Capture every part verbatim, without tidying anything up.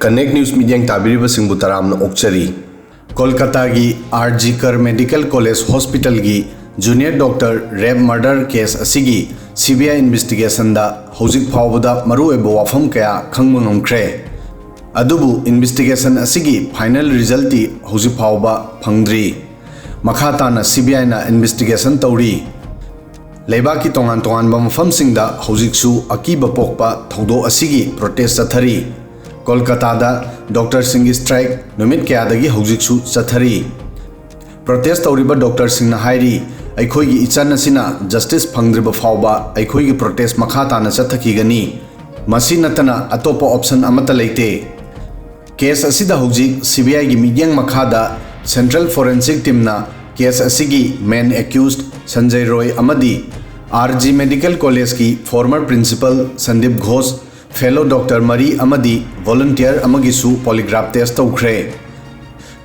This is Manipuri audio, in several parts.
Connect News ꯃꯤꯠꯌꯦꯡ ꯇꯥꯕꯤꯔꯤꯕꯁꯤꯡꯕꯨ ꯇꯔꯥꯝꯅ ꯑꯣꯛꯆꯔꯤ꯫ ꯀꯣꯜꯀꯇꯥꯒꯤ ꯑꯥꯔ ꯖꯤ ꯀꯔ ꯃꯦꯗꯤꯀꯦꯜ ꯀꯣꯂꯦꯖ ꯍꯣꯁꯄꯤꯇꯥꯜꯒꯤ ꯖꯨꯅꯤꯌꯔ ꯗꯣꯛꯇꯔ ꯔꯦꯞ ꯃꯔꯗꯔ ꯀꯦꯁ ꯑꯁꯤꯒꯤ ꯁꯤ ꯕꯤ ꯑꯥꯏ ꯏꯟꯚꯦꯁꯇꯤꯒꯦꯁꯟꯗ ꯍꯧꯖꯤꯛ ꯐꯥꯎꯕꯗ ꯃꯔꯨꯑꯣꯏꯕ ꯋꯥꯐꯝ ꯀꯌꯥ ꯈꯪꯕ ꯉꯝꯈ꯭ꯔꯦ꯫ ꯑꯗꯨꯕꯨ ꯏꯟꯚꯦꯁꯇꯤꯒꯦꯁꯟ ꯑꯁꯤꯒꯤ ꯐꯥꯏꯅꯦꯜ ꯔꯤꯖꯜꯇꯤ ꯍꯧꯖꯤꯛ ꯐꯥꯎꯕ ꯐꯪꯗ꯭ꯔꯤ꯫ ꯃꯈꯥ ꯇꯥꯅ ꯁꯤ ꯕꯤ ꯑꯥꯏꯅ ꯏꯟꯚꯦꯁꯇꯤꯒꯦꯁꯟ ꯇꯧꯔꯤ꯫ ꯂꯩꯕꯥꯛꯀꯤ ꯇꯣꯉꯥꯟ ꯇꯣꯉꯥꯟꯕ ꯃꯐꯝꯁꯤꯡꯗ ꯍꯧꯖꯤꯛꯁꯨ ꯑꯀꯤꯕ ꯄꯣꯛꯄ ꯊꯧꯗꯣꯛ ꯑꯁꯤꯒꯤ ꯄ꯭ꯔꯣꯇꯦꯁ ꯆꯠꯊꯔꯤ꯫ ꯀꯣꯜꯀꯇꯥꯗ ꯗꯣꯛꯇꯔꯁꯤꯡꯒꯤ ꯁ꯭ꯇ꯭ꯔꯥꯏꯛ ꯅꯨꯃꯤꯠ ꯀꯌꯥꯗꯒꯤ ꯍꯧꯖꯤꯛꯁꯨ ꯆꯠꯊꯔꯤ꯫ ꯄ꯭ꯔꯣꯇꯦꯁ ꯇꯧꯔꯤꯕ ꯗꯣꯛꯇꯔꯁꯤꯡꯅ ꯍꯥꯏꯔꯤ, ꯑꯩꯈꯣꯏꯒꯤ ꯏꯆꯟ ꯑꯁꯤꯅ ꯖꯁꯇꯤꯁ ꯐꯪꯗ꯭ꯔꯤꯕ ꯐꯥꯎꯕ ꯑꯩꯈꯣꯏꯒꯤ ꯄ꯭ꯔꯣꯇꯦꯁ ꯃꯈꯥ ꯇꯥꯅ ꯆꯠꯊꯈꯤꯒꯅꯤ꯫ ꯃꯁꯤ ꯅꯠꯇꯅ ꯑꯇꯣꯞꯄ ꯑꯣꯞꯁꯟ ꯑꯃꯠꯇ ꯂꯩꯇꯦ꯫ ꯀꯦꯁ ꯑꯁꯤꯗ ꯍꯧꯖꯤꯛ ꯁꯤ ꯕꯤ ꯑꯥꯏꯒꯤ ꯃꯤꯠꯌꯦꯡ ꯃꯈꯥꯗ ꯁꯦꯟꯇ꯭ꯔꯦꯜ ꯐꯣꯔꯦꯟꯁꯤꯛ ꯇꯤꯝꯅ ꯀꯦꯁ ꯑꯁꯤꯒꯤ ꯃꯦꯟ ꯑꯦꯀ꯭ꯌꯨꯁ ꯁꯟꯖꯌ ꯔꯣꯏ ꯑꯃꯗꯤ ꯑꯥꯔ ꯖꯤ ꯃꯦꯗꯤꯀꯦꯜ ꯀꯣꯂꯦꯖꯀꯤ former principal Sandeep Ghosh, fellow doctor ꯃꯔꯤ ꯑꯃꯗꯤ ꯚꯣꯂꯨꯟꯇꯤꯌꯔ ꯑꯃꯒꯤꯁꯨ ꯄꯣꯂꯤꯒ꯭ꯔꯥꯐ ꯇꯦꯁ ꯇꯧꯈ꯭ꯔꯦ꯫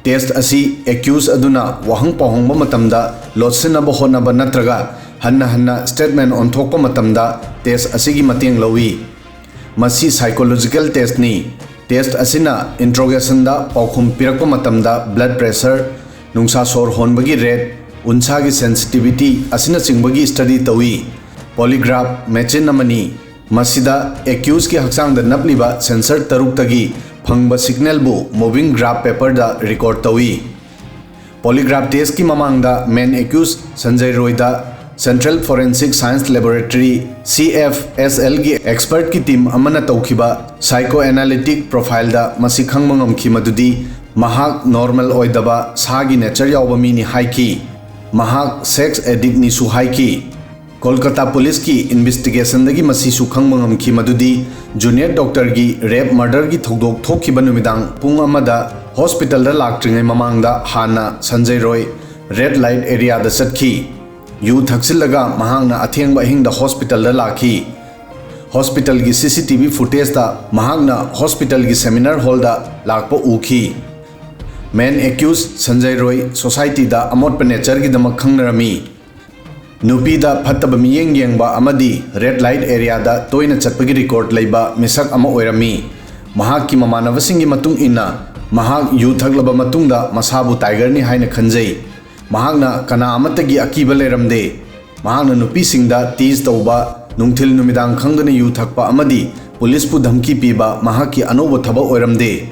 ꯇꯦꯁ ꯑꯁꯤ ꯑꯦꯀ꯭ꯌꯨꯁ ꯑꯗꯨꯅ ꯋꯥꯍꯪ ꯄꯥꯎꯍꯪꯕ ꯃꯇꯝꯗ ꯂꯣꯠꯁꯤꯟꯅꯕ ꯍꯣꯠꯅꯕ ꯅꯠꯇ꯭ꯔꯒ ꯍꯟꯅ ꯍꯟꯅ ꯁ꯭ꯇꯦꯠꯃꯦꯟ ꯑꯣꯟꯊꯣꯛꯄ ꯃꯇꯝꯗ ꯇꯦꯁ ꯑꯁꯤꯒꯤ ꯃꯇꯦꯡ ꯂꯧꯏ꯫ ꯃꯁꯤ ꯁꯥꯏꯀꯣꯂꯣꯖꯤꯀꯦꯜ ꯇꯦꯁꯅꯤ꯫ ꯇꯦꯁ ꯑꯁꯤꯅ ꯏꯟꯇ꯭ꯔꯣꯒꯦꯁꯟꯗ ꯄꯥꯎꯈꯨꯝ ꯄꯤꯔꯛꯄ ꯃꯇꯝꯗ ꯕ꯭ꯂꯗ ꯄ꯭ꯔꯦꯁꯔ, ꯅꯨꯡꯁꯥ ꯁꯣꯔ ꯍꯣꯟꯕꯒꯤ ꯔꯦꯠ, ꯎꯟꯁꯥꯒꯤ ꯁꯦꯟꯁꯤꯇꯤꯚꯤꯇꯤ ꯑꯁꯤꯅꯆꯤꯡꯕꯒꯤ ꯁ꯭ꯇꯗꯤ ꯇꯧꯏ꯫ ꯄꯣꯂꯤꯒ꯭ꯔꯥꯐ ꯃꯦꯆꯤꯟ ꯑꯃꯅꯤ꯫ ꯃꯁꯤꯗ ꯑꯦꯀ꯭ꯌꯨꯁꯀꯤ ꯍꯛꯆꯥꯡꯗ ꯅꯞꯂꯤꯕ ꯁꯦꯟꯁꯔ ꯇꯔꯨꯛꯇꯒꯤ ꯐꯪꯕ ꯁꯤꯒꯅꯦꯜꯕꯨ ꯃꯨꯚꯤꯡ ꯒ꯭ꯔꯥꯐ ꯄꯦꯄꯔꯗ ꯔꯦꯀꯣꯔꯗ ꯇꯧꯏ꯫ ꯄꯣꯂꯤꯒ꯭ꯔꯥꯐ ꯇꯦꯁꯀꯤ ꯃꯃꯥꯡꯗ ꯃꯦꯟ ꯑꯦꯀ꯭ꯌꯨꯁ ꯁꯟꯖꯌ ꯔꯣꯏꯗ central forensic science laboratory, C F S ꯑꯦꯜꯒꯤ ꯑꯦꯛꯁꯄꯔꯠꯀꯤ ꯇꯤꯝ ꯑꯃꯅ ꯇꯧꯈꯤꯕ ꯁꯥꯏꯀꯣ ꯑꯦꯅꯥꯂꯤꯇꯤꯛ ꯄ꯭ꯔꯣꯐꯥꯏꯜꯗ ꯃꯁꯤ ꯈꯪꯕ ꯉꯝꯈꯤ ꯃꯗꯨꯗꯤ ꯃꯍꯥꯛ ꯅꯣꯔꯃꯦꯜ ꯑꯣꯏꯗꯕ ꯁꯥꯒꯤ ꯅꯦꯆꯔ ꯌꯥꯎꯕ ꯃꯤꯅꯤ ꯍꯥꯏꯈꯤ꯫ ꯃꯍꯥꯛ ꯁꯦꯛꯁ ꯑꯦꯗꯤꯛꯅꯤꯁꯨ ꯍꯥꯏꯈꯤ꯫ ꯀꯣꯜꯀꯇꯥ ꯄꯨꯂꯤꯁꯀꯤ ꯏꯟꯚꯦꯁꯇꯤꯒꯦꯁꯟꯗꯒꯤ ꯃꯁꯤꯁꯨ ꯈꯪꯕ ꯉꯝꯈꯤ ꯃꯗꯨꯗꯤ ꯖꯨꯅꯤꯌꯔ ꯗꯣꯛꯇꯔꯒꯤ ꯔꯦꯞ ꯃꯔꯗꯔꯒꯤ ꯊꯧꯗꯣꯛ ꯊꯣꯛꯈꯤꯕ ꯅꯨꯃꯤꯗꯥꯡ ꯄꯨꯡ ꯑꯃꯗ ꯍꯣꯁꯄꯤꯇꯥꯜꯗ ꯂꯥꯛꯇ꯭ꯔꯤꯉꯩ ꯃꯃꯥꯡꯗ ꯍꯥꯟꯅ ꯁꯟꯖꯌ ꯔꯣꯏ ꯔꯦꯗ ꯂꯥꯏꯠ ꯑꯦꯔꯤꯌꯥꯗ ꯆꯠꯈꯤ꯫ ꯌꯨ ꯊꯛꯆꯤꯜꯂꯒ ꯃꯍꯥꯛꯅ ꯑꯊꯦꯡꯕ ꯑꯍꯤꯡꯗ ꯍꯣꯁꯄꯤꯇꯥꯜꯗ ꯂꯥꯛꯈꯤ꯫ ꯍꯣꯁꯄꯤꯇꯥꯜꯒꯤ ꯁꯤ ꯁꯤ ꯇꯤ ꯚꯤ ꯐꯨꯇꯦꯖꯇ ꯃꯍꯥꯛꯅ ꯍꯣꯁꯄꯤꯇꯥꯜꯒꯤ ꯁꯦꯃꯤꯅꯥꯔ ꯍꯣꯜꯗ ꯂꯥꯛꯄ ꯎꯈꯤ꯫ ꯃꯦꯟ ꯑꯦꯀ꯭ꯌꯨꯁ ꯁꯟꯖꯌ ꯔꯣꯏ ꯁꯣꯁꯥꯏꯇꯤꯗ ꯑꯃꯣꯠꯄ ꯅꯦꯆꯔꯒꯤꯗꯃꯛ ꯈꯪꯅꯔꯝꯃꯤ꯫ ꯅꯨꯄꯤꯗ ꯐꯠꯇꯕ ꯃꯤꯠꯌꯦꯡ ꯌꯦꯡꯕ ꯑꯃꯗꯤ ꯔꯦꯗ ꯂꯥꯏꯠ ꯑꯦꯔꯤꯌꯥꯗ ꯇꯣꯏꯅ ꯆꯠꯄꯒꯤ ꯔꯦꯀꯣꯔꯗ ꯂꯩꯕ ꯃꯤꯁꯛ ꯑꯃ ꯑꯣꯏꯔꯝꯃꯤ꯫ ꯃꯍꯥꯛꯀꯤ ꯃꯃꯥꯟꯅꯕꯁꯤꯡꯒꯤ ꯃꯇꯨꯡ ꯏꯟꯅ, ꯃꯍꯥꯛ ꯌꯨ ꯊꯛꯂꯕ ꯃꯇꯨꯡꯗ ꯃꯁꯥꯕꯨ ꯇꯥꯏꯒꯔꯅꯤ ꯍꯥꯏꯅ ꯈꯟꯖꯩ꯫ ꯃꯍꯥꯛꯅ ꯀꯅꯥ ꯑꯃꯠꯇꯒꯤ ꯑꯀꯤꯕ ꯂꯩꯔꯝꯗꯦ꯫ ꯃꯍꯥꯛꯅ ꯅꯨꯄꯤꯁꯤꯡꯗ ꯇꯤꯖ ꯇꯧꯕ, ꯅꯨꯡꯊꯤꯜ ꯅꯨꯃꯤꯗꯥꯡ ꯈꯪꯗꯅ ꯌꯨ ꯊꯛꯄ ꯑꯃꯗꯤ ꯄꯨꯂꯤꯁꯄꯨ ꯙꯝꯀꯤ ꯄꯤꯕ ꯃꯍꯥꯛꯀꯤ ꯑꯅꯧꯕ ꯊꯕꯛ ꯑꯣꯏꯔꯝꯗꯦ꯫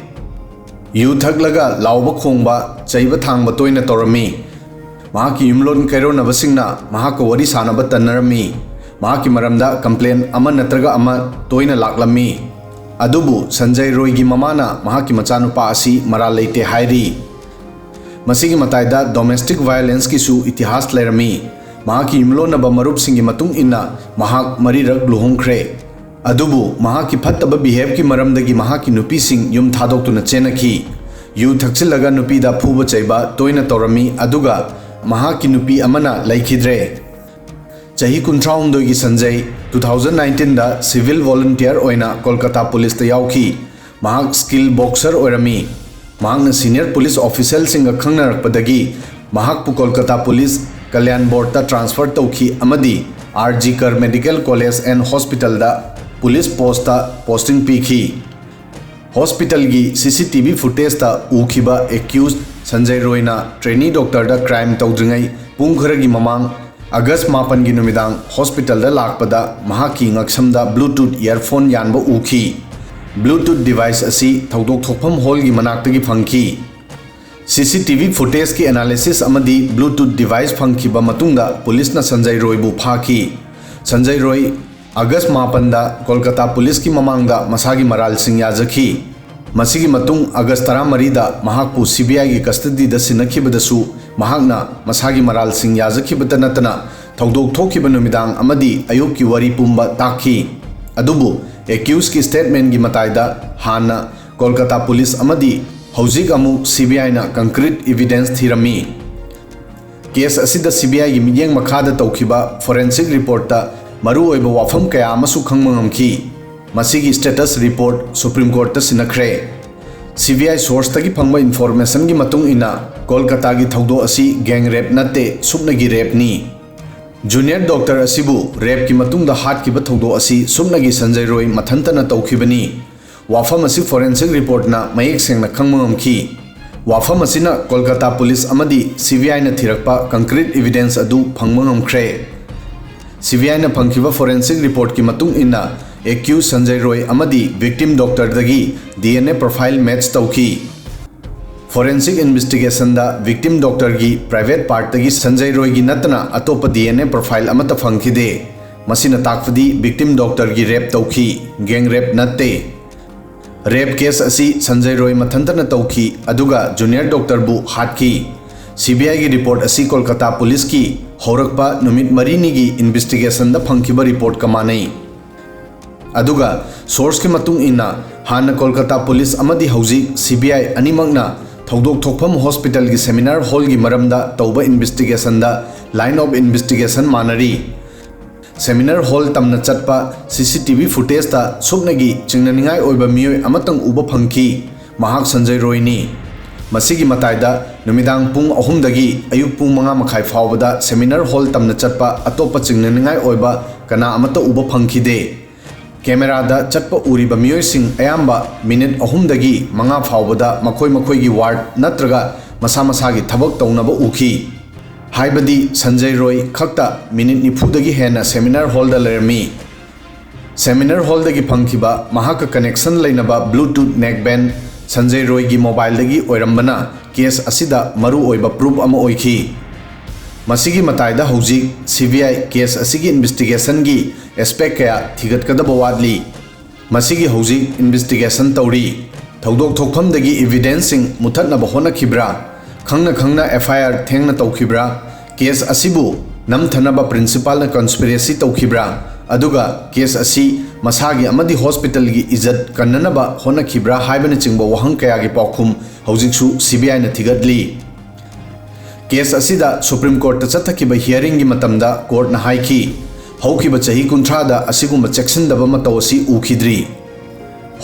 ꯌꯨ ꯊꯛꯂꯒ ꯂꯥꯎꯕ ꯈꯣꯡꯕ, ꯆꯩꯕ ꯊꯥꯡꯕ ꯇꯣꯏꯅ ꯇꯧꯔꯝꯃꯤ꯫ ꯃꯍꯥꯛꯀꯤ ꯌꯨꯝꯂꯣꯟ ꯀꯩꯔꯣꯟꯅꯕꯁꯤꯡꯅ ꯃꯍꯥꯛꯀ ꯋꯥꯔꯤ ꯁꯥꯅꯕ ꯇꯟꯅꯔꯝꯃꯤ꯫ ꯃꯍꯥꯛꯀꯤ ꯃꯔꯝꯗ ꯀꯝꯄ꯭ꯂꯦꯟ ꯑꯃ ꯅꯠꯇ꯭ꯔꯒ ꯑꯃ ꯇꯣꯏꯅ ꯂꯥꯛꯂꯝꯃꯤ꯫ ꯑꯗꯨꯕꯨ ꯁꯟꯖꯌ ꯔꯣꯏꯒꯤ ꯃꯃꯥꯅ ꯃꯍꯥꯛꯀꯤ ꯃꯆꯥꯅꯨꯄꯥ ꯑꯁꯤ ꯃꯔꯥꯜ ꯂꯩꯇꯦ ꯍꯥꯏꯔꯤ꯫ ꯃꯁꯤꯒꯤ ꯃꯇꯥꯏꯗ ꯗꯣꯃꯦꯁꯇꯤꯛ ꯚꯥꯏꯑꯣꯂꯦꯟꯁꯀꯤꯁꯨ ꯏꯇꯤꯍꯥꯁ ꯂꯩꯔꯝꯃꯤ꯫ ꯃꯍꯥꯛꯀꯤ ꯌꯨꯝꯂꯣꯟꯅꯕ ꯃꯔꯨꯞꯁꯤꯡꯒꯤ ꯃꯇꯨꯡ ꯏꯟꯅ, ꯃꯍꯥꯛ ꯃꯔꯤꯔꯛ ꯂꯨꯍꯣꯡꯈ꯭ꯔꯦ꯫ ꯑꯗꯨꯕꯨ ꯃꯍꯥꯛꯀꯤ ꯐꯠꯇꯕ ꯕꯤꯍꯦꯕꯀꯤ ꯃꯔꯝꯗꯒꯤ ꯃꯍꯥꯛꯀꯤ ꯅꯨꯄꯤꯁꯤꯡ ꯌꯨꯝ ꯊꯥꯗꯣꯛꯇꯨꯅ ꯆꯦꯟꯅꯈꯤ꯫ ꯌꯨ ꯊꯛꯆꯤꯜꯂꯒ ꯅꯨꯄꯤꯗ ꯐꯨꯕ ꯆꯩꯕ ꯇꯣꯏꯅ ꯇꯧꯔꯝꯃꯤ, ꯑꯗꯨꯒ ꯃꯍꯥꯛꯀꯤ ꯅꯨꯄꯤ ꯑꯃꯅ ꯂꯩꯈꯤꯗ꯭ꯔꯦ꯫ ꯆꯍꯤ ꯀꯨꯟꯊ꯭ꯔꯥꯍꯨꯝꯗꯣꯏꯒꯤ Sanjay two thousand nineteenꯗ civil volunteer ꯑꯣꯏꯅ ꯀꯣꯜꯀꯇꯥ ꯄꯨꯂꯤꯁꯇ ꯌꯥꯎꯈꯤ꯫ ꯃꯍꯥꯛ ꯁ꯭ꯀꯤꯜ ꯕꯣꯛꯁꯔ ꯑꯣꯏꯔꯝꯃꯤ꯫ ꯃꯍꯥꯛꯅ ꯁꯤꯅꯤꯌꯔ ꯄꯨꯂꯤꯁ ꯑꯣꯐꯤꯁꯤꯌꯦꯜꯁꯤꯡꯒ ꯈꯪꯅꯔꯛꯄꯗꯒꯤ ꯃꯍꯥꯛꯄꯨ ꯀꯣꯜꯀꯇꯥ ꯄꯨꯂꯤꯁ ꯀꯂꯌꯥꯟ ꯕꯣꯔꯗꯇ ꯇ꯭ꯔꯥꯟꯁꯐꯔ ꯇꯧꯈꯤ ꯑꯃꯗꯤ ꯑꯥꯔ ꯖꯤ ꯀꯔ ꯃꯦꯗꯤꯀꯦꯜ ꯀꯣꯂꯦꯖ ꯑꯦꯟ ꯍꯣꯁꯄꯤꯇꯥꯜꯗ ꯄꯨꯂꯤꯁ ꯄꯣꯁꯇ ꯄꯣꯁꯇꯤꯡ ꯄꯤꯈꯤ꯫ ꯍꯣꯁꯄꯤꯇꯥꯜꯒꯤ ꯁꯤ ꯁꯤ ꯇꯤ ꯚꯤ ꯐꯨꯇꯦꯖꯇ ꯎꯈꯤꯕ ꯑꯦꯀ꯭ꯌꯨꯁ ꯁꯟꯖꯌ ꯔꯣꯏꯅ ꯇ꯭ꯔꯦꯅꯤ ꯗꯣꯛꯇꯔꯗ ꯀ꯭ꯔꯥꯏꯝ ꯇꯧꯗ꯭ꯔꯤꯉꯩ ꯄꯨꯡ ꯈꯔꯒꯤ ꯃꯃꯥꯡ ꯑꯥꯒꯁ ꯃꯥꯄꯟꯒꯤ ꯅꯨꯃꯤꯗꯥꯡ ꯍꯣꯁꯄꯤꯇꯥꯜꯗ ꯂꯥꯛꯄꯗ ꯃꯍꯥꯛꯀꯤ ꯉꯛꯁꯝꯗ ꯕ꯭ꯂꯨꯇꯨꯠ ꯏꯌꯔꯐꯣꯟ ꯌꯥꯟꯕ ꯎꯈꯤ꯫ ꯕ꯭ꯂꯨꯇꯨꯠ ꯗꯤꯚꯥꯏꯁ ꯑꯁꯤ ꯊꯧꯗꯣꯛ ꯊꯣꯛꯐꯝ ꯍꯣꯜꯒꯤ ꯃꯅꯥꯛꯇꯒꯤ ꯐꯪꯈꯤ꯫ ꯁꯤ ꯁꯤ ꯇꯤ ꯚꯤ ꯐꯨꯇꯦꯖꯀꯤ ꯑꯦꯅꯥꯂꯤꯁꯤꯁ ꯑꯃꯗꯤ ꯕ꯭ꯂꯨꯇꯨꯠ ꯗꯤꯚꯥꯏꯁ ꯐꯪꯈꯤꯕ ꯃꯇꯨꯡꯗ ꯄꯨꯂꯤꯁꯅ ꯁꯟꯖꯌ ꯔꯣꯏꯕꯨ ꯐꯥꯈꯤ꯫ ꯁꯟꯖꯌ ꯔꯣꯏ ꯑꯥꯒꯁ ꯃꯥꯄꯟꯗ ꯀꯣꯜꯀꯇꯥ ꯄꯨꯂꯤꯁꯀꯤ ꯃꯃꯥꯡꯗ ꯃꯁꯥꯒꯤ ꯃꯔꯥꯜꯁꯤꯡ ꯌꯥꯖꯈꯤ꯫ ꯃꯁꯤꯒꯤ ꯃꯇꯨꯡ ꯑꯥꯒꯁ ꯇꯔꯥꯃꯔꯤꯗ ꯃꯍꯥꯛꯄꯨ ꯁꯤ ꯕꯤ ꯑꯥꯏꯒꯤ ꯀꯁꯇꯗꯤꯗ ꯁꯤꯟꯅꯈꯤꯕꯗꯁꯨ ꯃꯍꯥꯛꯅ ꯃꯁꯥꯒꯤ ꯃꯔꯥꯜꯁꯤꯡ ꯌꯥꯖꯈꯤꯕꯇ ꯅꯠꯇꯅ ꯊꯧꯗꯣꯛ ꯊꯣꯛꯈꯤꯕ ꯅꯨꯃꯤꯗꯥꯡ ꯑꯃꯗꯤ ꯑꯌꯨꯛꯀꯤ ꯋꯥꯔꯤ ꯄꯨꯝꯕ ꯇꯥꯛꯈꯤ꯫ ꯑꯗꯨꯕꯨ ꯑꯦꯀ꯭ꯌꯨꯁꯀꯤ ꯁ꯭ꯇꯦꯠꯃꯦꯟꯒꯤ ꯃꯇꯥꯏꯗ ꯍꯥꯟꯅ ꯀꯣꯜꯀꯇꯥ ꯄꯨꯂꯤꯁ ꯑꯃꯗꯤ ꯍꯧꯖꯤꯛ ꯑꯃꯨꯛ ꯁꯤ ꯕꯤ ꯑꯥꯏꯅ ꯀꯪꯀ꯭ꯔꯤꯠ ꯏꯚꯤꯗꯦꯟꯁ ꯊꯤꯔꯝꯃꯤ꯫ ꯀꯦꯁ ꯑꯁꯤꯗ ꯁꯤ ꯕꯤ ꯑꯥꯏꯒꯤ ꯃꯤꯠꯌꯦꯡ ꯃꯈꯥꯗ ꯇꯧꯈꯤꯕ ꯐꯣꯔꯦꯟꯁꯤꯛ ꯔꯤꯄꯣꯔꯠꯇ ꯃꯔꯨꯑꯣꯏꯕ ꯋꯥꯐꯝ ꯀꯌꯥ ꯑꯃꯁꯨ ꯈꯪꯕ ꯉꯝꯈꯤ꯫ ꯃꯁꯤꯒꯤ ꯁ꯭ꯇꯦꯇꯁ ꯔꯤꯄꯣꯔꯠ ꯁꯨꯄ꯭ꯔꯤꯝ ꯀꯣꯔꯠꯇ ꯁꯤꯟꯅꯈ꯭ꯔꯦ꯫ ꯁꯤ ꯕꯤ ꯑꯥꯏ ꯁꯣꯔꯁꯇꯒꯤ ꯐꯪꯕ ꯏꯟꯐꯣꯔꯃꯦꯁꯟꯒꯤ ꯃꯇꯨꯡ ꯏꯟꯅ, ꯀꯣꯜꯀꯇꯥꯒꯤ ꯊꯧꯗꯣꯛ ꯑꯁꯤ ꯒꯦꯡ ꯔꯦꯞ ꯅꯠꯇꯦ, ꯁꯨꯞꯅꯒꯤ ꯔꯦꯞꯅꯤ꯫ ꯖꯨꯅꯤꯌꯔ ꯗꯣꯛꯇꯔ ꯑꯁꯤꯕꯨ ꯔꯦꯞꯀꯤ ꯃꯇꯨꯡꯗ ꯍꯥꯠꯈꯤꯕ ꯊꯧꯗꯣꯛ ꯑꯁꯤ ꯁꯨꯞꯅꯒꯤ ꯁꯟꯖꯌ ꯔꯣꯏ ꯃꯊꯟꯇꯅ ꯇꯧꯈꯤꯕꯅꯤ꯫ ꯋꯥꯐꯝ ꯑꯁꯤ ꯐꯣꯔꯦꯟꯁꯤꯛ ꯔꯤꯄꯣꯔꯠꯅ ꯃꯌꯦꯛ ꯁꯦꯡꯅ ꯈꯪꯕ ꯉꯝꯈꯤ꯫ ꯋꯥꯐꯝ ꯑꯁꯤꯅ ꯀꯣꯜꯀꯇꯥ ꯄꯨꯂꯤꯁ ꯑꯃꯗꯤ ꯁꯤ ꯕꯤ ꯑꯥꯏꯅ ꯊꯤꯔꯛꯄ ꯀꯪꯀ꯭ꯔꯤꯠ ꯏꯚꯤꯗꯦꯟꯁ ꯑꯗꯨ ꯐꯪꯕ ꯉꯝꯈ꯭ꯔꯦ꯫ ꯁꯤ ꯕꯤ ꯑꯥꯏꯅ ꯐꯪꯈꯤꯕ ꯐꯣꯔꯦꯟꯁꯤꯛ ꯔꯤꯄꯣꯔꯠꯀꯤ ꯃꯇꯨꯡ ꯏꯟꯅ, ꯑꯦꯀ꯭ꯌꯨ ꯁꯟꯖꯌ ꯔꯣꯏ ꯑꯃꯗꯤ ꯚꯤꯛꯇꯤꯝ ꯗꯣꯛꯇꯔꯗꯒꯤ D N A profile match ꯇꯧꯈꯤ꯫ ꯐꯣꯔꯦꯟꯁꯤꯛ ꯏꯟꯚꯦꯁꯇꯤꯒꯦꯁꯟꯗ ꯚꯤꯛꯇꯤꯝ ꯗꯣꯛꯇꯔꯒꯤ ꯄ꯭ꯔꯥꯏꯚꯦꯠ ꯄꯥꯔꯠꯇꯒꯤ ꯁꯟꯖꯌ ꯔꯣꯏꯒꯤ ꯅꯠꯇꯅ ꯑꯇꯣꯞꯄ ꯗꯤ ꯑꯦꯟ ꯑꯦ ꯄ꯭ꯔꯣꯐꯥꯏꯜ ꯑꯃꯠꯇ ꯐꯪꯈꯤꯗꯦ꯫ ꯃꯁꯤꯅ ꯇꯥꯛꯄꯗꯤ ꯚꯤꯛꯇꯤꯝ ꯗꯣꯛꯇꯔꯒꯤ ꯔꯦꯞ ꯇꯧꯈꯤ, ꯒꯦꯡ ꯔꯦꯞ ꯅꯠꯇꯦ꯫ ꯔꯦꯞ ꯀꯦꯁ ꯑꯁꯤ ꯁꯟꯖꯌ ꯔꯣꯏ ꯃꯊꯟꯇꯅ ꯇꯧꯈꯤ, ꯑꯗꯨꯒ ꯖꯨꯅꯤꯌꯔ ꯗꯣꯛꯇꯔꯕꯨ ꯍꯥꯠꯈꯤ꯫ ꯁꯤ ꯕꯤ ꯑꯥꯏꯒꯤ ꯔꯤꯄꯣꯔꯠ ꯑꯁꯤ ꯀꯣꯜꯀꯇꯥ ꯄꯨꯂꯤꯁꯀꯤ ꯍꯧꯔꯛꯄ ꯅꯨꯃꯤꯠ ꯃꯔꯤꯅꯤꯒꯤ ꯏꯟꯚꯦꯁꯇꯤꯒꯦꯁꯟꯗ ꯐꯪꯈꯤꯕ ꯔꯤꯄꯣꯔꯠꯀ ꯃꯥꯟꯅꯩ꯫ ꯑꯗꯨꯒ ꯁꯣꯔꯁꯀꯤ ꯃꯇꯨꯡ ꯏꯟꯅ, ꯍꯥꯟꯅ ꯀꯣꯜꯀꯇꯥ ꯄꯨꯂꯤꯁ ꯑꯃꯗꯤ ꯍꯧꯖꯤꯛ ꯁꯤ ꯕꯤ ꯑꯥꯏ ꯑꯅꯤꯃꯛꯅ ꯊꯧꯗꯣꯛ ꯊꯣꯛꯐꯝ ꯍꯣꯁꯄꯤꯇꯥꯜꯒꯤ ꯁꯦꯃꯤꯅꯥꯔ ꯍꯣꯜꯒꯤ ꯃꯔꯝꯗ ꯇꯧꯕ ꯏꯟꯚꯦꯁꯇꯤꯒꯦꯁꯟꯗ ꯂꯥꯏꯟ ꯑꯣꯐ ꯏꯟꯚꯦꯁꯇꯤꯒꯦꯁꯟ ꯃꯥꯟꯅꯔꯤ꯫ ꯁꯦꯃꯤꯅꯥꯔ ꯍꯣꯜ ꯇꯝꯅ ꯆꯠꯄ ꯁꯤ ꯁꯤ ꯇꯤ ꯚꯤ ꯐꯨꯇꯦꯖꯇ ꯁꯨꯞꯅꯒꯤ ꯆꯤꯡꯅꯅꯤꯡꯉꯥꯏ ꯑꯣꯏꯕ ꯃꯤꯑꯣꯏ ꯑꯃꯇꯪ ꯎꯕ ꯐꯪꯈꯤ꯫ ꯃꯍꯥꯛ ꯁꯟꯖꯌ ꯔꯣꯏꯅꯤ꯫ ꯃꯁꯤꯒꯤ ꯃꯇꯥꯏꯗ ꯅꯨꯃꯤꯗꯥꯡ ꯄꯨꯡ ꯑꯍꯨꯝꯗꯒꯤ ꯑꯌꯨꯛ ꯄꯨꯡ ꯃꯉꯥ ꯃꯈꯥꯏ ꯐꯥꯎꯕꯗ ꯁꯦꯃꯤꯅꯥꯔ ꯍꯣꯜ ꯇꯝꯅ ꯆꯠꯄ ꯑꯇꯣꯞꯄ ꯆꯤꯡꯅꯅꯤꯡꯉꯥꯏ ꯑꯣꯏꯕ ꯀꯅꯥ ꯑꯃꯠꯇ ꯎꯕ ꯐꯪꯈꯤꯗꯦ꯫ ꯀꯦꯃꯦꯔꯥꯗ ꯆꯠꯄ ꯎꯔꯤꯕ ꯃꯤꯑꯣꯏꯁꯤꯡ ꯑꯌꯥꯝꯕ ꯃꯤꯅꯤꯠ ꯑꯍꯨꯝꯗꯒꯤ ꯃꯉꯥ ꯐꯥꯎꯕꯗ ꯃꯈꯣꯏ ꯃꯈꯣꯏꯒꯤ ꯋꯥꯔꯗ ꯅꯠꯇ꯭ꯔꯒ ꯃꯁꯥ ꯃꯁꯥꯒꯤ ꯊꯕꯛ ꯇꯧꯅꯕ ꯎꯈꯤ꯫ ꯍꯥꯏꯕꯗꯤ ꯁꯟꯖꯌ ꯔꯣꯏ ꯈꯛꯇ ꯃꯤꯅꯤꯠ ꯅꯤꯐꯨꯗꯒꯤ ꯍꯦꯟꯅ ꯁꯦꯃꯤꯅꯥꯔ ꯍꯣꯜꯗ ꯂꯩꯔꯝꯃꯤ꯫ ꯁꯦꯃꯤꯅꯥꯔ ꯍꯣꯜꯗꯒꯤ ꯐꯪꯈꯤꯕ ꯃꯍꯥꯛꯀ ꯀꯅꯦꯛꯁꯟ ꯂꯩꯅꯕ ꯕ꯭ꯂꯨꯇꯨꯠ ꯅꯦꯛꯕꯦꯟ ꯁꯟꯖꯌ ꯔꯣꯏꯒꯤ ꯃꯣꯕꯥꯏꯜꯗꯒꯤ ꯑꯣꯏꯔꯝꯕꯅ ꯀꯦꯁ ꯑꯁꯤꯗ ꯃꯔꯨ ꯑꯣꯏꯕ ꯄ꯭ꯔꯨꯐ ꯑꯃ ꯑꯣꯏꯈꯤ꯫ ꯃꯁꯤꯒꯤ ꯃꯇꯥꯏꯗ ꯍꯧꯖꯤꯛ ꯁꯤ ꯕꯤ ꯑꯥꯏ ꯀꯦꯁ ꯑꯁꯤꯒꯤ ꯏꯟꯚꯦꯁꯇꯤꯒꯦꯁꯟꯒꯤ ꯑꯦꯁꯄꯦꯛ ꯀꯌꯥ ꯊꯤꯒꯠꯀꯗꯕ ꯋꯥꯠꯂꯤ꯫ ꯃꯁꯤꯒꯤ ꯍꯧꯖꯤꯛ ꯏꯟꯚꯦꯁꯇꯤꯒꯦꯁꯟ ꯇꯧꯔꯤ꯫ ꯊꯧꯗꯣꯛ ꯊꯣꯛꯐꯝꯗꯒꯤ ꯏꯚꯤꯗꯦꯟꯁꯁꯤꯡ ꯃꯨꯊꯠꯅꯕ ꯍꯣꯠꯅꯈꯤꯕ꯭ꯔꯥ? ꯈꯪꯅ ꯈꯪꯅ ꯑꯦꯐ ꯑꯥꯏ ꯑꯥꯔ ꯊꯦꯡꯅ ꯇꯧꯈꯤꯕ꯭ꯔꯥ? ꯀꯦꯁ ꯑꯁꯤꯕꯨ ꯅꯝꯊꯅꯕ ꯄ꯭ꯔꯤꯟꯁꯤꯄꯥꯜꯅ ꯀꯟꯁꯄꯤꯔꯦꯁꯤ ꯇꯧꯈꯤꯕ꯭ꯔꯥ? ꯑꯗꯨꯒ ꯀꯦꯁ ꯑꯁꯤ ꯃꯁꯥꯒꯤ ꯑꯃꯗꯤ ꯍꯣꯁꯄꯤꯇꯥꯜꯒꯤ ꯏꯖꯠ ꯀꯟꯅꯅꯕ ꯍꯣꯠꯅꯈꯤꯕ꯭ꯔꯥ ꯍꯥꯏꯕꯅꯆꯤꯡꯕ ꯋꯥꯍꯪ ꯀꯌꯥꯒꯤ ꯄꯥꯎꯈꯨꯝ ꯍꯧꯖꯤꯛꯁꯨ ꯁꯤ ꯕꯤ ꯑꯥꯏꯅ ꯊꯤꯒꯠꯂꯤ꯫ ꯀꯦꯁ ꯑꯁꯤꯗ ꯁꯨꯄ꯭ꯔꯤꯝ ꯀꯣꯔꯠꯇ ꯆꯠꯊꯈꯤꯕ ꯍꯤꯌꯥꯔꯤꯡꯒꯤ ꯃꯇꯝꯗ ꯀꯣꯔꯠꯅ ꯍꯥꯏꯈꯤ, ꯍꯧꯈꯤꯕ ꯆꯍꯤ ꯀꯨꯟꯊ꯭ꯔꯥꯗ ꯑꯁꯤꯒꯨꯝꯕ ꯆꯦꯛꯁꯤꯟꯗꯕ ꯃꯇꯧ ꯑꯁꯤ ꯎꯈꯤꯗ꯭ꯔꯤ꯫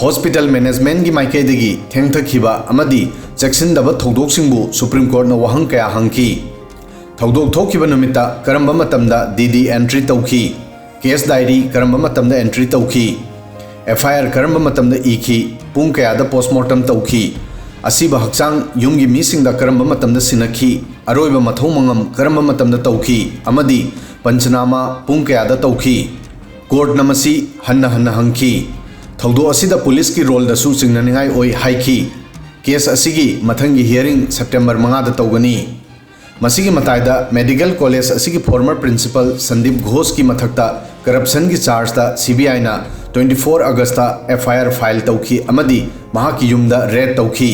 ꯍꯣꯁꯄꯤꯇꯥꯜ ꯃꯦꯅꯦꯖꯃꯦꯟꯠꯒꯤ ꯃꯥꯏꯀꯩꯗꯒꯤ ꯊꯦꯡꯊꯈꯤꯕ ꯑꯃꯗꯤ ꯆꯦꯛꯁꯤꯟꯗꯕ ꯊꯧꯗꯣꯛꯁꯤꯡꯕꯨ ꯁꯨꯄ꯭ꯔꯤꯝ ꯀꯣꯔꯠꯅ ꯋꯥꯍꯪ ꯀꯌꯥ ꯍꯪꯈꯤ꯫ ꯊꯧꯗꯣꯛ ꯊꯣꯛꯈꯤꯕ ꯅꯨꯃꯤꯠꯇ ꯀꯔꯝꯕ ꯃꯇꯝꯗ ꯗꯤ ꯗꯤ ꯑꯦꯟꯇ꯭ꯔꯤ ꯇꯧꯈꯤ? ꯀꯦꯁ ꯗꯥꯏꯔꯤ ꯀꯔꯝꯕ ꯃꯇꯝꯗ ꯑꯦꯟꯇ꯭ꯔꯤ ꯇꯧꯈꯤ? ꯑꯦꯐ ꯑꯥꯏ ꯑꯥꯔ ꯀꯔꯝꯕ ꯃꯇꯝꯗ ꯏꯈꯤ, ꯄꯨꯡ ꯀꯌꯥꯗ ꯄꯣꯁꯃꯣꯔꯇꯝ ꯇꯧꯈꯤ, ꯑꯁꯤꯕ ꯍꯛꯆꯥꯡ ꯌꯨꯝꯒꯤ ꯃꯤꯁꯤꯡꯗ ꯀꯔꯝꯕ ꯃꯇꯝꯗ ꯁꯤꯟꯅꯈꯤ, ꯑꯔꯣꯏꯕ ꯃꯊꯧ ꯃꯉꯝ ꯀꯔꯝꯕ ꯃꯇꯝꯗ ꯇꯧꯈꯤ ꯑꯃꯗꯤ ꯄꯟꯆꯅꯥꯃꯥ ꯄꯨꯡ ꯀꯌꯥꯗ ꯇꯧꯈꯤ꯫ ꯀꯣꯔꯠꯅ ꯃꯁꯤ ꯍꯟꯅ ꯍꯟꯅ ꯍꯪꯈꯤ꯫ ꯊꯧꯗꯣꯛ ꯑꯁꯤꯗ ꯄꯨꯂꯤꯁꯀꯤ ꯔꯣꯜꯗꯁꯨ ꯆꯤꯡꯅꯅꯤꯡꯉꯥꯏ ꯑꯣꯏ ꯍꯥꯏꯈꯤ꯫ ꯀꯦꯁ ꯑꯁꯤꯒꯤ ꯃꯊꯪꯒꯤ ꯍꯤꯌꯔꯤꯡ ꯁꯦꯞꯇꯦꯝꯕꯔ ꯃꯉꯥꯗ ꯇꯧꯒꯅꯤ꯫ ꯃꯁꯤꯒꯤ ꯃꯇꯥꯏꯗ ꯃꯦꯗꯤꯀꯦꯜ ꯀꯣꯂꯦꯖ ꯑꯁꯤꯒꯤ ꯐꯣꯔꯃꯔ ꯄ꯭ꯔꯤꯟꯁꯤꯄꯜ ꯁꯟꯗꯤꯞ ꯘꯣꯁꯀꯤ ꯃꯊꯛꯇ ꯀꯔꯞꯁꯟꯒꯤ ꯆꯥꯔꯖꯇ ꯁꯤ ꯕꯤ ꯑꯥꯏꯅ ꯇ꯭ꯋꯦꯟꯇꯤ ꯐꯣꯔ ꯑꯒꯁꯇ ꯑꯦꯐ ꯑꯥꯏ ꯑꯥꯔ ꯐꯥꯏꯜ ꯇꯧꯈꯤ ꯑꯃꯗꯤ ꯃꯍꯥꯛꯀꯤ ꯌꯨꯝꯗ ꯔꯦꯗ ꯇꯧꯈꯤ꯫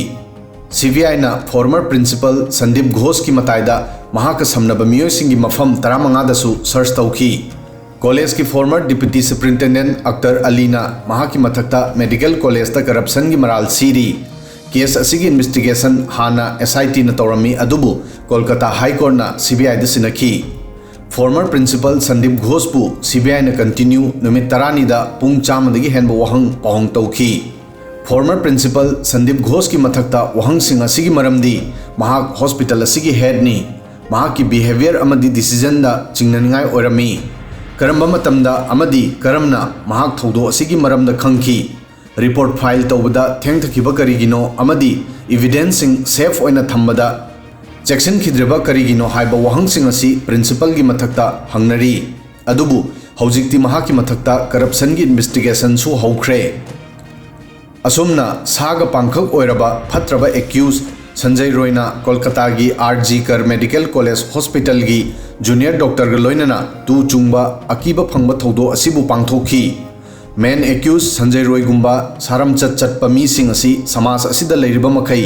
ꯁꯤ ꯕꯤ ꯑꯥꯏꯅ ꯐꯣꯔꯃꯔ ꯄ꯭ꯔꯤꯟꯁꯤꯄꯜ ꯁꯟꯗꯤꯞ ꯘꯣꯁꯀꯤ ꯃꯇꯥꯏꯗ ꯃꯍꯥꯛꯀ ꯁꯝꯅꯕ ꯃꯤꯑꯣꯏꯁꯤꯡꯒꯤ ꯃꯐꯝ ꯇꯔꯥꯃꯉꯥꯗꯁꯨ ꯁꯔꯆ ꯇꯧꯈꯤ꯫ ꯀꯣꯂꯦꯖꯀꯤ ꯐꯣꯔꯃꯔ ꯗꯤꯄ꯭ꯌꯨꯇꯤ ꯁꯨꯄ꯭ꯔꯤꯟꯇꯦꯟꯗꯦꯟꯠ ꯑꯛꯇꯔ ꯑꯂꯤꯅ ꯃꯍꯥꯛꯀꯤ ꯃꯊꯛꯇ ꯃꯦꯗꯤꯀꯦꯜ ꯀꯣꯂꯦꯖꯇ ꯀꯔꯞꯁꯟꯒꯤ ꯃꯔꯥꯜ ꯁꯤꯔꯤ꯫ ꯀꯦꯁ ꯑꯁꯤꯒꯤ ꯏꯟꯚꯦꯁꯇꯤꯒꯦꯁꯟ ꯍꯥꯟꯅ ꯑꯦꯁ ꯑꯥꯏ ꯇꯤꯅ ꯇꯧꯔꯝꯃꯤ, ꯑꯗꯨꯕꯨ ꯀꯣꯜꯀꯇꯥ ꯍꯥꯏ ꯀꯣꯔꯠꯅ ꯁꯤ ꯕꯤ ꯑꯥꯏꯗ ꯁꯤꯟꯅꯈꯤ꯫ ꯐꯣꯔꯃꯔ ꯄ꯭ꯔꯤꯟꯁꯤꯄꯜ ꯁꯟꯗꯤꯞ ꯘꯣꯁꯄꯨ ꯁꯤ ꯕꯤ ꯑꯥꯏꯅ ꯀꯟꯇꯤꯅ꯭ꯌꯨ ꯅꯨꯃꯤꯠ ꯇꯔꯥꯅꯤꯗ ꯄꯨꯡ ꯆꯥꯝꯃꯗꯒꯤ ꯍꯦꯟꯕ ꯋꯥꯍꯪ ꯄꯥꯎꯍꯪ ꯇꯧꯈꯤ꯫ ꯐꯣꯔꯃꯔ ꯄ꯭ꯔꯤꯟꯁꯤꯄꯜ ꯁꯟꯗꯤꯞ ꯘꯣꯁꯀꯤ ꯃꯊꯛꯇ ꯋꯥꯍꯪꯁꯤꯡ ꯑꯁꯤꯒꯤ ꯃꯔꯝꯗꯤ ꯃꯍꯥꯛ ꯍꯣꯁꯄꯤꯇꯥꯜ ꯑꯁꯤꯒꯤ ꯍꯦꯗꯅꯤ, ꯃꯍꯥꯛꯀꯤ ꯕꯤꯍꯦꯕꯤꯌꯔ ꯑꯃꯗꯤ ꯗꯤꯁꯤꯖꯟꯗ ꯆꯤꯡꯅꯅꯤꯡꯉꯥꯏ ꯑꯣꯏꯔꯝꯃꯤ, ꯀꯔꯝꯕ ꯃꯇꯝꯗ ꯑꯃꯗꯤ ꯀꯔꯝꯅ ꯃꯍꯥꯛ ꯊꯧꯗꯣꯛ ꯑꯁꯤꯒꯤ ꯃꯔꯝꯗ ꯈꯪꯈꯤ, ꯔꯤꯄꯣꯔꯠ ꯐꯥꯏꯜ ꯇꯧꯕꯗ ꯊꯦꯡꯊꯈꯤꯕ ꯀꯔꯤꯒꯤꯅꯣ ꯑꯃꯗꯤ ꯏꯚꯤꯗꯦꯟꯁꯁꯤꯡ ꯁꯦꯐ ꯑꯣꯏꯅ ꯊꯝꯕꯗ ꯆꯦꯛꯁꯤꯟꯈꯤꯗ꯭ꯔꯤꯕ ꯀꯔꯤꯒꯤꯅꯣ ꯍꯥꯏꯕ ꯋꯥꯍꯪꯁꯤꯡ ꯑꯁꯤ ꯄ꯭ꯔꯤꯟꯁꯤꯄꯜꯒꯤ ꯃꯊꯛꯇ ꯍꯪꯅꯔꯤ꯫ ꯑꯗꯨꯕꯨ ꯍꯧꯖꯤꯛꯇꯤ ꯃꯍꯥꯛꯀꯤ ꯃꯊꯛꯇ ꯀꯔꯞꯁꯟꯒꯤ ꯏꯟꯚꯦꯁꯇꯤꯒꯦꯁꯟꯁꯨ ꯍꯧꯈ꯭ꯔꯦ꯫ ꯑꯁꯨꯝꯅ ꯁꯥꯒ ꯄꯥꯡꯈꯛ ꯑꯣꯏꯔꯕ ꯐꯠꯇ꯭ꯔꯕ ꯑꯦꯀ꯭ꯌꯨꯁ ꯁꯟꯖꯌ ꯔꯣꯏꯅ ꯀꯣꯜꯀꯇꯥꯒꯤ ꯑꯥꯔ ꯖꯤ ꯀꯔ ꯃꯦꯗꯤꯀꯦꯜ ꯀꯣꯂꯦꯖ ꯍꯣꯁꯄꯤꯇꯥꯜꯒꯤ ꯖꯨꯅꯤꯌꯔ ꯗꯣꯛꯇꯔꯒ ꯂꯣꯏꯅꯅ ꯇꯨ ꯆꯨꯡꯕ ꯑꯀꯤꯕ ꯐꯪꯕ ꯊꯧꯗꯣꯛ ꯑꯁꯤꯕꯨ ꯄꯥꯡꯊꯣꯛꯈꯤ꯫ ꯃꯦꯟ ꯑꯦꯀ꯭ꯌꯨꯁ ꯁꯟꯖꯌ ꯔꯣꯏꯒꯨꯝꯕ ꯁꯥꯔꯝꯆꯠ ꯆꯠꯄ ꯃꯤꯁꯤꯡ ꯑꯁꯤ ꯁꯃꯥꯖ ꯑꯁꯤꯗ ꯂꯩꯔꯤꯕ ꯃꯈꯩ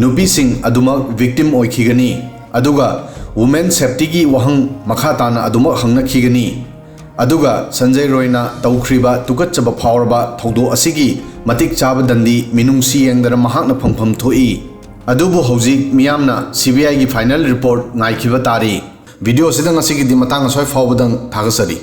ꯅꯨꯄꯤꯁꯤꯡ ꯑꯗꯨꯃꯛ ꯚꯤꯛꯇꯤꯝ ꯑꯣꯏꯈꯤꯒꯅꯤ, ꯑꯗꯨꯒ ꯋꯨꯃꯦꯟ ꯁꯦꯐꯇꯤꯒꯤ ꯋꯥꯍꯪ ꯃꯈꯥ ꯇꯥꯅ ꯑꯗꯨꯃꯛ ꯍꯪꯅꯈꯤꯒꯅꯤ꯫ ꯑꯗꯨꯒ ꯁꯟꯖꯌ ꯔꯣꯏꯅ ꯇꯧꯈ꯭ꯔꯤꯕ ꯇꯨꯀꯠꯆꯕ ꯐꯥꯎꯔꯕ ꯊꯧꯗꯣꯛ ꯑꯁꯤꯒꯤ ꯃꯇꯤꯛ ꯆꯥꯕ ꯗꯟꯗꯤ ꯃꯤꯅꯨꯡꯁꯤ ꯌꯦꯡꯗꯅ ꯃꯍꯥꯛꯅ ꯐꯪꯐꯝ ꯊꯣꯛꯏ꯫ ꯑꯗꯨꯕꯨ ꯍꯧꯖꯤꯛ ꯃꯤꯌꯥꯝꯅ ꯁꯤ ꯕꯤ ꯑꯥꯏꯒꯤ ꯐꯥꯏꯅꯦꯜ ꯔꯤꯄꯣꯔꯠ ꯉꯥꯏꯈꯤꯕ ꯇꯥꯔꯤ꯫ ꯚꯤꯗꯤꯑꯣ ꯑꯁꯤꯗ ꯉꯁꯤꯒꯤꯗꯤ ꯃꯇꯥꯡ ꯑꯁ꯭ꯋꯥꯏ ꯐꯥꯎꯕꯗꯪ ꯊꯥꯒꯠꯆꯔꯤ꯫